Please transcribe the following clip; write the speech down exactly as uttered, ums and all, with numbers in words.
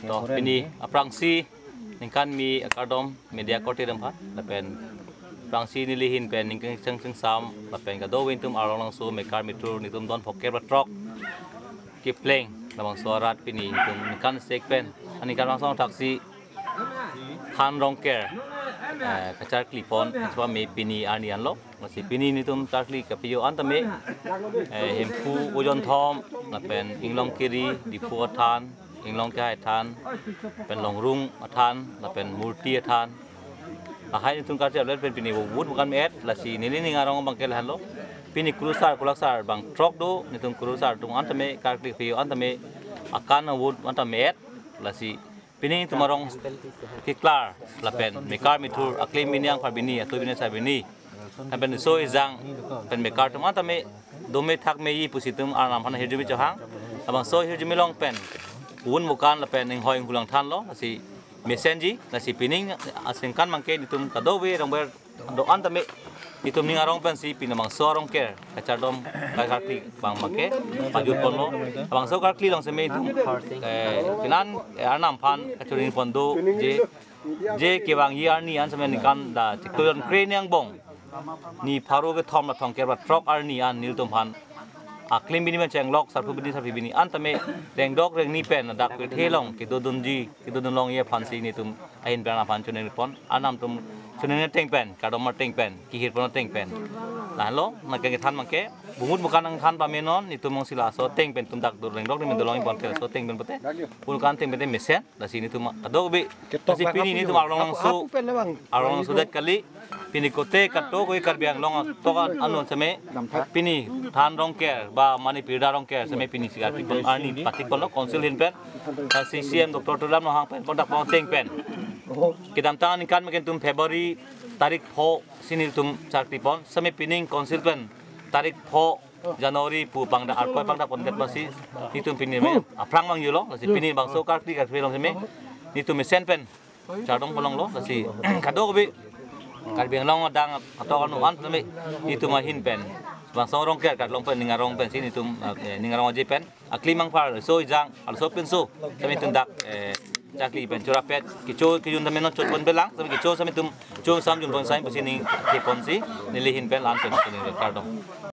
To, pini aphrangsi ningkan mi akardom media korte atum aphan, lapen aphrangsi neli ahin pen ningkan cheng cheng sam, lapen kadokave atum Arlong Langso mekar methur netum don phokep ra throk kepleng labangso arat pini netum ningkan sek pen, aningkan langsong thaksi than Rongker, eh, kacharkli pon, kachepame pini arni anlo. Lasi pini netum charkli kapio an tame, eh, Hemphu Ojonthom, lapen Inglong Kiri, Diphu athan, Inglong Kehai athan, pen Longrung athan, lapen Murti athan. Lahai netum karche uplet pen pini vote bukan me-et, lasi neli ning arong abangke lahenlo. Pini kurusar kulaksar bang throk do, netum kurusar atum an tame karkli kapio an tame akan vote an tame me-et, lasi pini netum arong keklar, lapen mekar methur aklim bini, angphar bini, atu bini, sa bini, lapen so ejang pen mekar atum an tame dome thak meji pusi netum Arnam aphan ahirjume chohang. Labangso ahirjume along pen un mukan lapen inghoi inghu lang thanlo, lasi mesenji, lasi pining asengkan abangke netum kadokave rongber do-an tame netum ning arong pensi pini labangso Rongker kachardom kakarkli abang abangke pajut ponlo. Labangso karkli along seme netum, eh, pinan, eh, Arnam aphan kachorong pon do je, je kevangji arni an seme ningkan dak chiklo jon kre ni angbong, ni pharo kethom ra thomkep ra throk arni an nelitum aphan aklim bini pen chenglok, sarpo bini sarpi bini an tame rengdok rengni pen dak kethe along kedodunji, kedodun longji aphansi netum ahin pen aphan choningri pon, Arnam atum choningri ateng pen, kardom ateng pen, kehir pon ateng pen. Lahenlo, nangkethan abangke, bumut mukan nangthan pame non, netum mong sila so ateng pen netum dak dur rengdok ni mendolong pon ke so ateng pen pote, pulkan ateng pen te mesen, lasi netum kadokave, lasi pini netum Arlong Langso, Arlong Langso det kali, pini kote kato koi Karbi Anglong atok an anon seme, pini than Rongker, ba mane pirda Rongker seme pini si karkli pon arni patik ponlo council ahin pen, lasi C M Doctor Tuliram Ronghang pen, pon dak pon ateng pen. Kedamtang aningkan meken netum February tarik pho si netum charkli pon, seme pining council pen tarik pho January pu pangdak arkoi pangdak pon det pasi netum pini me aphrang abang yulo, lasi pini labangso karkli karkli along seme netum mesen pen chardom pon longlo, lasi kadokave Karbi Anglong adang atok anu an seme netum ahin pen, labangso Rongker karlong pen ning arong pensi netum, eh, ning arong aje pen aklim angphar so ejang, arloso pinso seme netum dak, eh, charkli pen chorapet, kecho kejun tame non chot pon belang, seme kecho seme netum chom sam jun pon sai pusi ning the ponsi neli ahin pen la-an pen ning kardom.